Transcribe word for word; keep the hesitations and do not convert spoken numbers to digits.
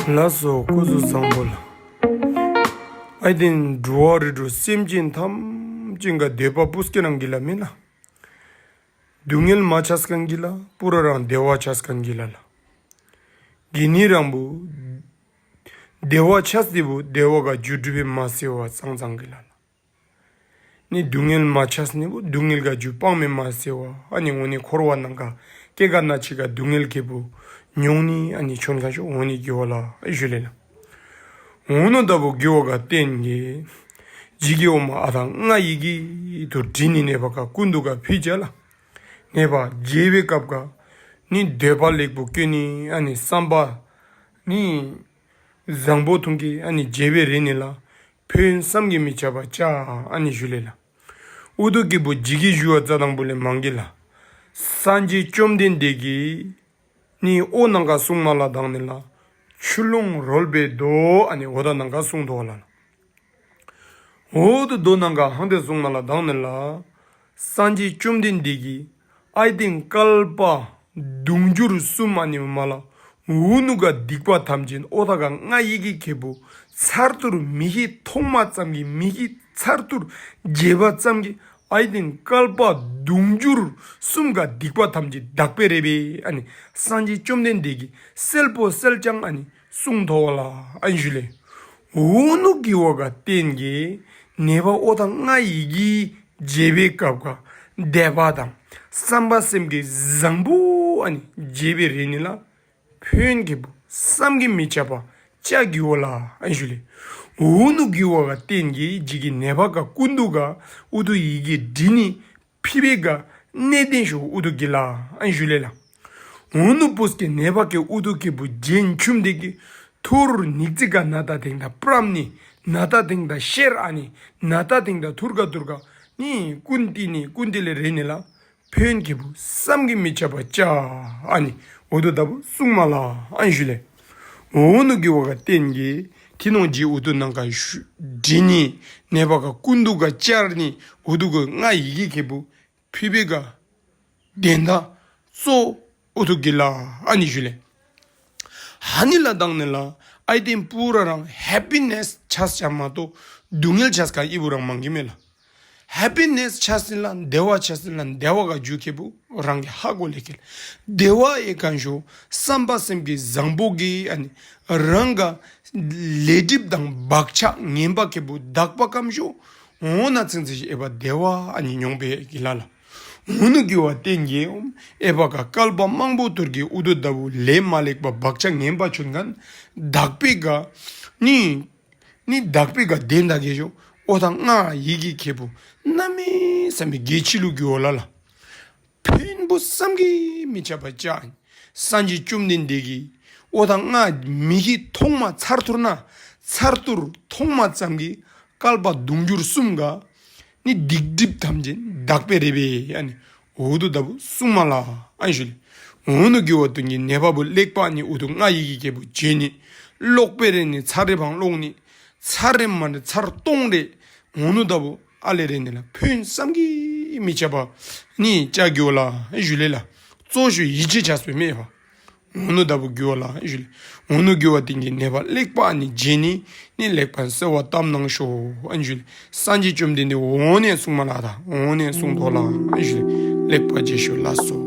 ལགས་སོ། སྐུ་གཟུགས་བཟང་པོ་ལགས། ཨའི་ཏེན་འགྲོ་བ་རིགས་དྲུག་སེམས་ཅན་ཐམས་ཅད་ག་འདོད་པ་པུས་ཀྱི་རང་གི་ལ་མེ་ལགས། སྡུག་བསྔལ་མ་ཆགས་ཁན་གི་ལ། པུ་ར་རང་བདེ་བ་ཆགས་ཁན་གི་ལ་ལགས། གི་ནི་རང་བུ་བདེ་བ་ཆགས་ཏེ་བུ་བདེ་བ་ག་རྒྱུ་སྒྲུབ་པའི་མ་སེ་བ་ཙང་ཙང་གི་ལ་ལགས། ནི་སྡུག་བསྔལ་མ་ཆགས་ནི་བུ་སྡུག་བསྔལ་ག་རྒྱུ་སྤང་མེ་མ་སེ་བ། ཨ་ནི་འོ་ནི་འཁོར་བ་ནང་ག་སྐྱེ་རྒ་ན་འཆི་ག་སྡུག་བསྔལ་ཁེ་བུ་མྱོང་ནི་ཨ་ནི་ཆོན་ཁན་ཤོ་འོ་ནི་གི་བ་ལ་ཨ་ཞུ་ལེ་ལགས། འོ་ནུ་ད་བུ་གི་བ་ག་བརྟེན་གི་ཇི་གི་འོ་མ་ཨ་ཐང་ང་ཡི་གི་དུ་དྲི་ནི་ནེ་བ་ག་ཀུན་ཏུ་ག་ཕི་ཅ་ལགས། ནེ་བ་རྒྱལ་བའི་སྐབས་ག་ནི་འདོད་པ་ལེགས་པོ་སྐྱེ་ནི་ཨ་ནི་བསམ་པ་ནི་བཟང་པོ་ཐུང་གི་ཨ་ནི་རྒྱལ་བའི་རེ་ནི་ལ། ཕན་བསམ་གྱིས་མི་ཁྱབ་པ་ཅ་ཨ་ནི་ཞུ་ལེ་ལགས། ཨུ་ཐུ་ཁེ་བུ་ཇི་གི་ཞུ་བ་ཙ་དང་པོ་ལས་མང་གི་ལགས། སངས་རྒྱས་བཅོམ་ལྡན་འདས་ཀྱིས་ནི་ཨོ་ནང་ག་གསུང་མ་ལ་དག་ནི་ལ། ཆུ་ཀླུང་རོལ་པའི་མདོ་ཨ་ནི་འོ་ད་ནང་ག་གསུང་དོ་ལ་ལགས། འོ་ད་མདོ་ནང་ག་ཧང་ཏེ་གསུང་མ་ལ་དག་ནི་ལ། སངས་རྒྱས་བཅོམ་ལྡན་འདས་ཀྱིས་ཨའི་ཏེན་བསྐལ་པ་དུང་ཕྱུར་གསུམ་ཨ་ནི་མ་ལ། འུ་ནུ་ག་སྡིག་པ་ཐམས་ཅད་ཨོ་ཐ་ག་ང་ཡི་གི་ཁེ་བུ་ཚར་ཐུར་མི་ཤི་ཐོང་མ་ཙམ་གྱི་མི་ཤི་ཚར་ཐུར་བརྗེད་པ་ཙམ་གྱི་ཨའི་ཏེན་བསྐལ་པ་དུང་ཕྱུར་གསུམ་ག་སྡིག་པ་ཐམས་ཅད་དག་པེ་རེ་བེ་ཨ་ནི་སངས་རྒྱས་བཅོམ་ལྡན་འདས་ཀྱིས་གསལ་པོ་གསལ་རྐྱང་ཨ་ནི་གསུང་དོ་བ་ལ་ཨ་ནི་ཞུ་ལེ། འུ་ནུ་གི་བ་ག་བརྟེན་གི་ནེ་བ་ཨོ་ཐ་ང་ཡི་གི་རྒྱལ་བའི་སྐབས་ག་འདོད་པ་དང་བསམ་པ་སེམས་ཀྱི་བཟང་པོ་ཨ་ནི་རྒྱལ་བའི་རེ་ནི་ལ། ཕན་ཁེ་བུ་བསམ་གྱིས་མི་ཁྱབ་པ་ཅ་གི་བ་ལ་ཨ་ནི་ཞུ་ལེ། འུ་ནུ་གི་བ་ག་བརྟེན་གི་ཇི་གི་ནེ་བ་ག་ཀུན་ཏུ་ག་ཨུ་ཐུ་ཡི་གི་དྲི་ནི་ཕི་བེ་ག་གནད་དོན་ཤོ་ཨུ་ཐུ་གི་ལ་ཨ་ནི་ཞུ་ལེ་ལགས། འུ་ནུ་པུས་ཀྱི་ནེ་བ་ཀེ་ཨུ་ཐུ་ཁེ་བུ་རྒྱན་ཆུམ་དེ་གི་ཐུར་ཉིག་ཙིང་ག་ན་ད་དེང་ད་པྲམ་ནི་ན་ད་དེང་ད་ཤེར་ཨ་ནི་ན་ད་དེང་ད་ཐུར་ག་ཐུར་ག་ནི་ཀུན་ཏི་ནི་ཀུན་ཏི་ལེ་རེ་ནི་ལ། ཕན་ཁེ་བུ་བསམ་གྱིས་མི་ཁྱབ་པ་ཅ་ཨ་ནི་ཨུ་ཐུ་ད་བུ་གསུང་མ་ལ་ཨ་ནི་ཞུ་ལེ། འུ་ནུ་གི་བ་ག་བརྟེན་གི་ཐི་ནོང་ཇི་ཨུ་ཐུ་ནང་ག་ཞུ་དྲི་ནི་ནེ་བ་ག་ཀུན་ཏུ་ག་ཅར་ནི་ཨུ་ཐུ་ག་ང་ཡི་གི་ཁེ་བུ་ཕི་བེ་ག་དོན་དག་གཙོ་ཨུ་ཐུ་གི་ལ་ཨ་ནི་ཞུ་ལེ། ཧ་ནི་ལ་དག་ནི་ལ་ཨའི་ཏེན་པུ་ར་རང་ཧེ་པི་ནེས་ཆགས་ཆ་མ་གཏོགས་སྡུག་བསྔལ་ཆགས་ཁན་ཨི་བུ་རང་མང་གི་མེ་ལགས། ཧེ་པི་ནེས་ཆགས་སི་ལ་བདེ་བ་ཆགས་སི་ལ་བདེ་བ་ག་རྒྱུ་ཁེ་བུ་རང་གི་ཧ་གོ་ལེ་ཁེ་ལ། བདེ་བ་ཨེ་ཁན་ཤོ་བསམ་པ་སེམས་ཀྱི་བཟང་པོ་གི་ཨ་ནི་རང་ག་ལས་སྒྲིབ་དང་བག་ཆགས་ངན་པ་ཁེ་བུ་དག་པ་ཀམ་ཤོ་འོ་ན་ཚིང་ཚིང་ཤོ་ཨེ་བ་བདེ་བ་ཨ་ནི་མྱོང་པེ་གི་ལ་ལགས། འུ་ནུ་གི་བ་བརྟེན་གི་ཨེ་བ་ག་བསྐལ་པ་མང་པོ་ཐུར་གི་ཨུ་ཐུ་ད་བུ་ལས་མ་ལེགས་པ་བག་ཆགས་ངན་པ་ཆུན་ཁན་དག་པེ་ག་ནི་ནི་དག་པེ་ག་དོན་དག་གི་ཤོ་ཨོ་ཐ་ང་ཡི་གི་ཁེ་བུ་གནམ་མེད་ས་མེད་གལ་ཆི་ལུ་གི་བ་ལ་ལགས། ཕན་བུ་བསམ་གྱིས་མི་ཁྱབ་པ་ཅ། སངས་རྒྱས་བཅོམ་ལྡན་འདས་ཀྱིས་ཨོ་ཐ་ང་མི་ཤི་ཐོང་མ་ཚར་ཐུར་ན་ཚར་ཐུར་ཐོང་མ་ཙམ་གྱི་བསྐལ་པ་དུང་ཕྱུར་གསུམ་ག་ནི་སྡིག་སྒྲིབ་ཐམས་ཅད་དག་པེ་རེ་བེ་ཨ་ནི་ཨུ་ཐུ་ད་བུ་གསུང་མ་ལ་ཨ་ནི་ཞུ་ལེ། འུ་ནུ་གི་བ་ཐུང་གི་ནེ་བ་བུ་ལེགས་པ་ཨ་ནི་ཨུ་ཐུ་ང་ཡི་གི་ཁེ་བུ་ཇེ་ནི་ལོག་པེ་རེ་ནི་ཚར་རེ་བང་ལོག་ནི་ཚར་རེ་མ་ནི་ཚར་སྟོང་རེ་འུ་ནུ་ད་བུ་ཨ་ལེ་རེ་ནི་ལ་ཕན་བསམ་གྱིས་མི་ཁྱབ་པ་ནི་ཅ་གི་བ་ལ་ཞུ་ལེ་ལགས། གཙོ་ཤོ་ཡིད་ཆེས་ཆགས་སུ་མེད་པ། འུ་ནུ་ད་བུ་གི་བ་ལ་ཞུ་ལེ། འུ་ནུ་གི་བ་ཐུང་གི་ནེ་བ་ལེགས་པ་ཨ་ནི་ཇེ་ནི་ནི་ལེགས་པ་གསོལ་བ་བཏབ་གནང་ཤོ་ཨ་ནི་ཞུ་ལེ། སངས་རྒྱས་བཅོམ་ལྡན་འདས་འོ་ནེ་གསུང་མ་ལ་ད་འོ་ནེ་གསུང་དོ་ལ་ཨ་ནི་ཞུ་ལེ། ལེགས་པ་ཇེ་ཤོ་ལགས་སོ།